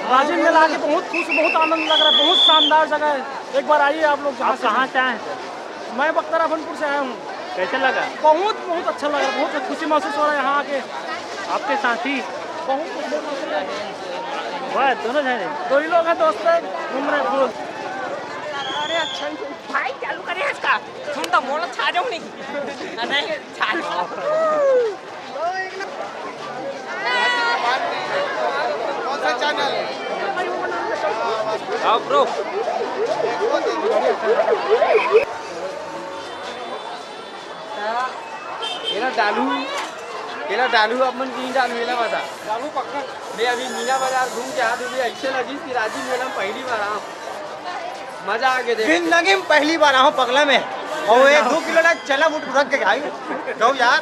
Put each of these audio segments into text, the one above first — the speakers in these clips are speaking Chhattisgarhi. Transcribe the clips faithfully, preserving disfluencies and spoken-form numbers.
राजिम मेला आके बहुत खुश, बहुत आनंद लग रहा है, बहुत शानदार जगह है। एक बार आइए आप लोग जहाँ आप से कहाँ भी। से आए हैं सर? मैं बख्तराफनपुर से आया हूँ। कैसे लगा? बहुत, बहुत अच्छा लग रहा है, बहुत खुशी महसूस हो रहा है यहाँ आके। आपके साथी? बहुत खुशी महसूस हो रहा है। वाह, दोनों जने? दो ही लोग हैं, दोस्त हैं, घूम रहे हैं फुल। अरे अच्छा ही। भाई चालू करे इसका। सुन तो मोड़ छा जाऊँ नहीं। अरे छा जाऊँ। कौन सा चैनल? आओ ब्रो। एला डालू, एला डालू, अपन की डालू, एला बता। डालू पक्का। मैं अभी मीना बाजार घूम के आ, तो भी ऐसे लगी कि राजिम मेला में पहली बार आऊँ। मजा आ गया देख के। जिंदगी में पहली बार आऊँ पगला में। और एक दो किलो ना चना बूट रख के खाई। जाओ यार।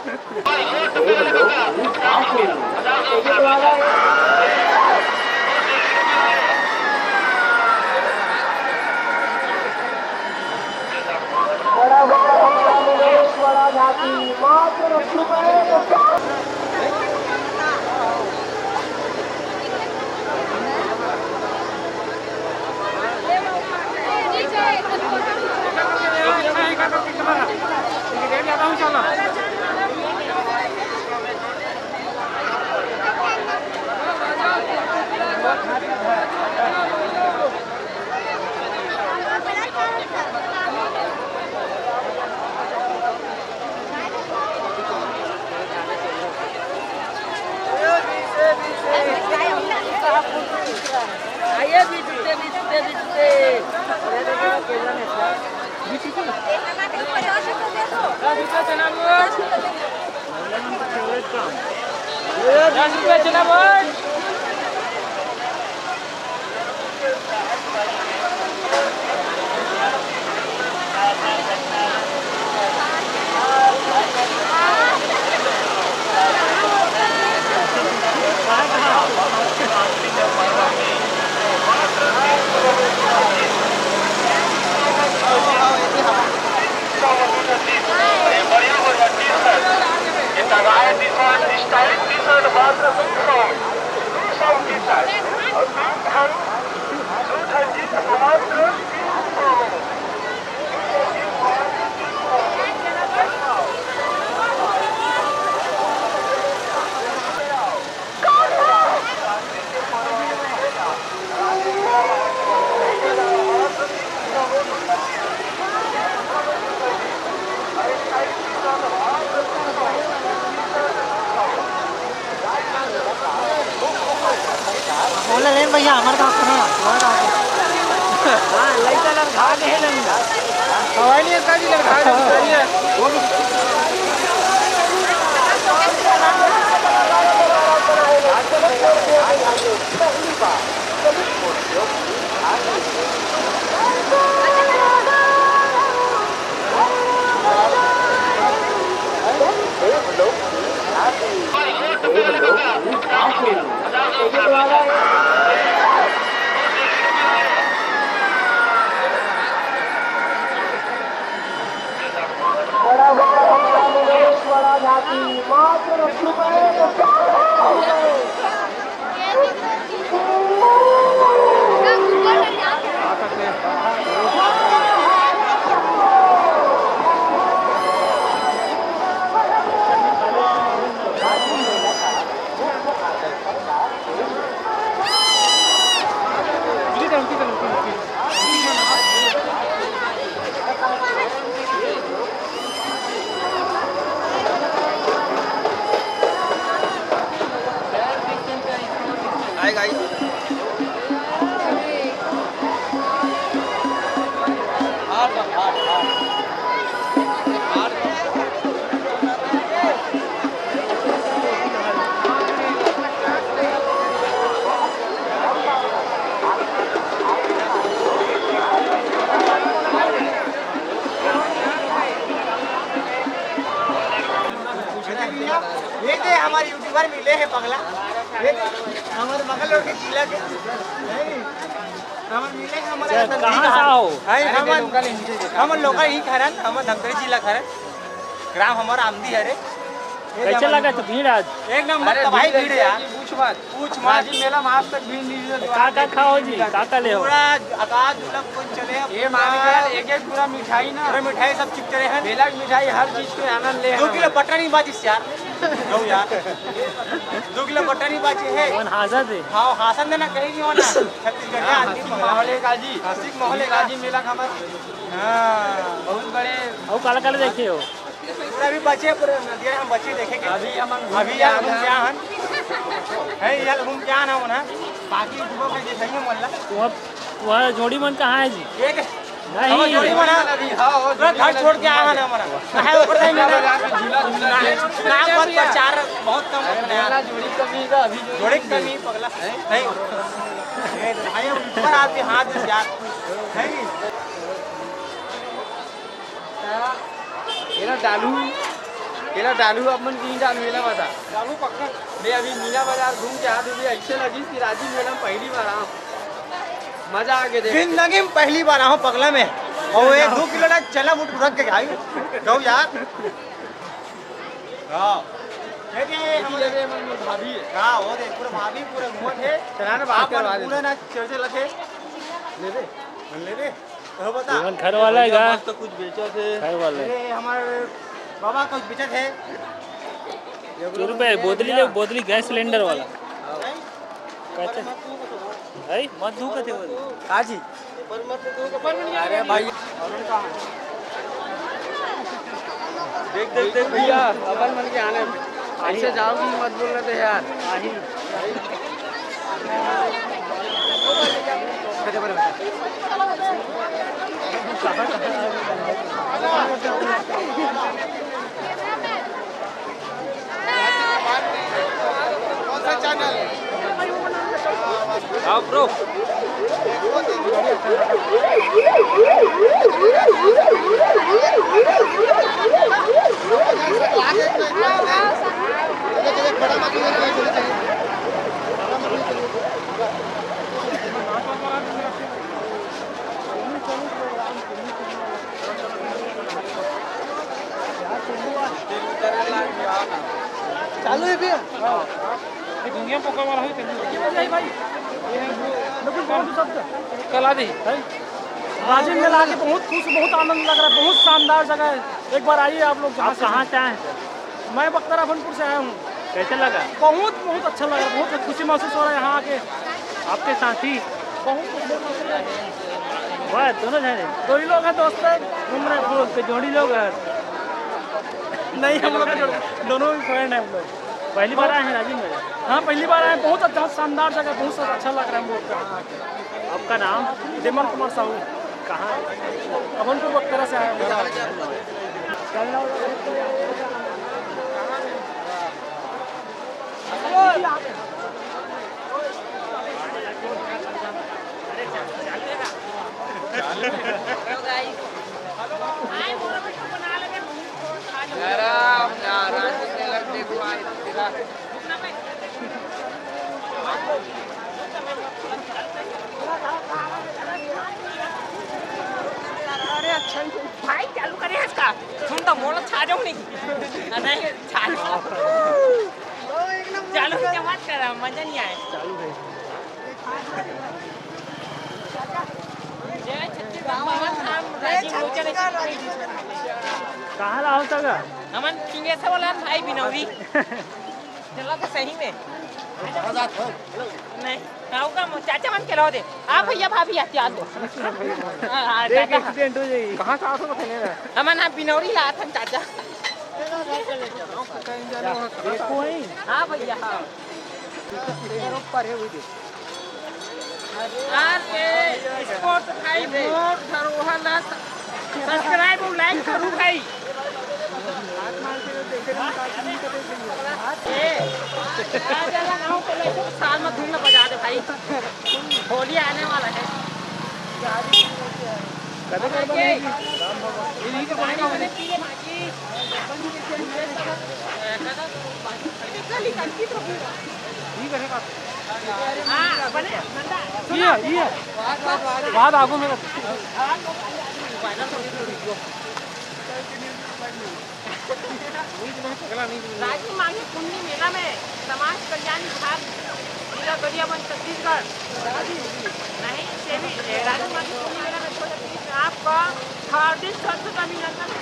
आइए, बीस रुपये, बीस रुपये, बीस रुपये। दस रुपये चना बोल। बोला लेन भैया, हमारे पास सुनो ना, तुम्हारे पास। हाँ, लइका लड़खा के है ना। हवाई नहीं है, काजी लड़खा के है। Hi guys. ये दे हमारे यूट्यूबर मिले हैं पगला। ये दे हमारे बगल लोग के जिला के। नहीं, हमारे मिले हैं, हमारे अच्छा, कहाँ से आओ? है, हम, हम लोकल ही खरन, हम धमतरी जिला खरन। ग्राम हमारा आमदी हरे। कैसे लगा तो भीड़ आज? एक नंबर अरे तबाही भीड़ भीड़ है यार। पूछ मत। पूछ मत। राजिम मेला में आज तक भीड़ नहीं हुई। का का खाओ जी, का का ले हो? पूरा आकाश जुलम कुछ चले। ये मान के एक एक पूरा मिठाई ना। पूरा मिठाई सब चिपके रहे हैं। मेला की मिठाई हर चीज के आनंद ले। दो किलो बटर नहीं बाजिस यार। दो यार। दो किलो बटर नहीं बाजी है। कौन हाजा दे? हाँ, हासन देना कहीं नहीं होना। छत्तीसगढ़िया हाँ, आदमी हंसी माहौल है का जी। हंसी माहौल है का जी। मेला का हमारा। हाँ। बहुत बड़े। और काला काला देखे हो? पूरा अभी बचे, पूरा नदिया हम बचे देखे के। अभी हम अभी यार घूम के आन। है यार घूम के आना होना। बाकी सुबह के जे सही में मोहल्ला। वह, वह जोड़ी मन कहाँ है जी? एक नहीं। अब जोड़ी मन है। अभी, हाँ, वो पूरा जोड़ी घर वाला छोड़ के आया है ना हमारा। है ऊपर नहीं ना। झूला, झूला। ना, ना, बहुत प्रचार बहुत कम करते हैं यार। जोड़ी कमी का अभी जोड़ी जोड़ी कमी पगला। नहीं। ये भाई ऊपर आदमी हाथ से यार। नहीं। एला डालू, एला डालू, अपन की डालू, एला बता। डालू पक्का। मैं अभी मीना बाजार घूम के आ, अभी ऐसे लगी कि राजिम मेला में पहली बार आऊँ, मजा आ गया देख। जिंदगी में पहली बार आऊँ पगला में, और ये दो किलो ना चना बुट रख के खाई, जाओ यार। हाँ। ये क्या है? देखिए, ये मेरी भाभी है। हाँ, वो देख, पूरा भाभी, पूरा घूमत है। चला ना, बात आप करवा दे। पूरा ना चर्चा लगे। ले दे। ले दे। तो बता। ये मन घर वाला है भैया का? मस्त कुछ बेचत हे। घर वाला है। अरे, हमारे बाबा कुछ बेचत हे। ये रुपए बोतली ले, बोतली गैस सिलेंडर वाला। हाँ। कैसे? है? मत दू कथे बोल। का जी? अरे भाई। देख, देख, देख भैया, अपन मन के आने। ऐसे जाओगी मत बोलना तो यार। कौन सा चैनल? हाँ, ब्रो। चालू है भैया। ये घुंगिया पोका वाला है, चलिए। कल आ दी। राजिम मेला आके बहुत खुश, बहुत आनंद लग रहा है, बहुत शानदार जगह है। एक बार आइए आप लोग। आप कहाँ से आए हैं? मैं बख्तरा अफनपुर से आया हूँ। कैसे लगा? बहुत, बहुत अच्छा लग रहा है, बहुत खुशी महसूस हो रहा है यहाँ आके। आपके साथी? बहुत खुशी महसूस हो रहा है। वाह, दोनों जने? दो ही लोग हैं, दोस्त हैं, घूम रहे हैं। दोस्त के जोड़ी लोग हैं? नहीं, हम लोग का जोड़ी, दोनों भी फ्रेंड हैं हम लोग। पहली बार आए हैं राजिम में? हाँ, पहली बार आए हैं। बहुत अच्छा, शानदार जगह, बहुत अच्छा लग रहा है हम लोग का। आपका नाम? विमल कुमार साहू। कहाँ? अफनपुर बख्तरा से आए हैं। अरे अच्छा ही भाई, चालू करे इसका। सुन तो मोला छा जाऊं नहीं। नहीं, छा जाऊं। चालू से मत कर, मजा नहीं आए। चालू है। जय छत्तीसगढ़, पवन धाम, राजीव लोचन। कहाँ ला होता का? हमन सिंहेश्वर वाला भाई बिनौरी। चला तो सही में। नहीं, आओ का मो-, चाचा मन के लो दे। आ भैया भाभी आती आ तो। हाँ, हाँ, देख, चाचा। एक्सीडेंट हो जाई। कहाँ से आथो पता नहीं ना। हमन हाँ बिनौरी ला आथन चाचा। देखो ही। हाँ भैया, हाँ। पर है वही दे। अरे, स्पोर्ट भाई, मोर धरोहर ला सब्सक्राइब और लाइक करू भाई। ए, आ जाला गाँव के लइका, साल में धूम में बजा दे भाई। होली आने वाला है। कदे करबा नहीं? ये नहीं तो बनेगा, बने। ये, ये। बाद आगू में रख। राजू माघी पुन्नी मेला में समाज कल्याण विभाग, जिला गरियाबंद, छत्तीसगढ़। नहीं, सेवी, राजू माघी पुन्नी मेला में दो हज़ार तेईस में आपका हार्दिक स्वागत, अभिनंदन है।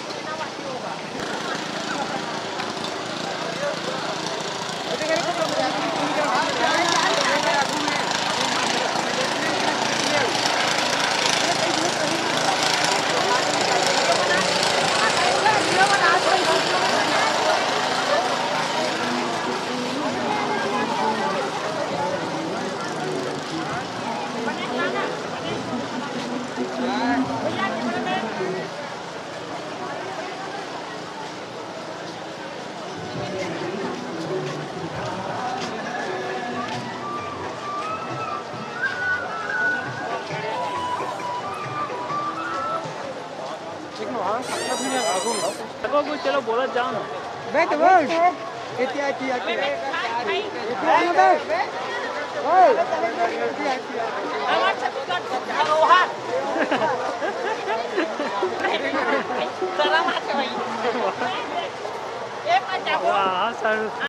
चलो, बोला जाओ ना। बैठ, बैठ। एतिया, एतिया, एतिया। एतिया, एतिया। ओए। वाह, सर।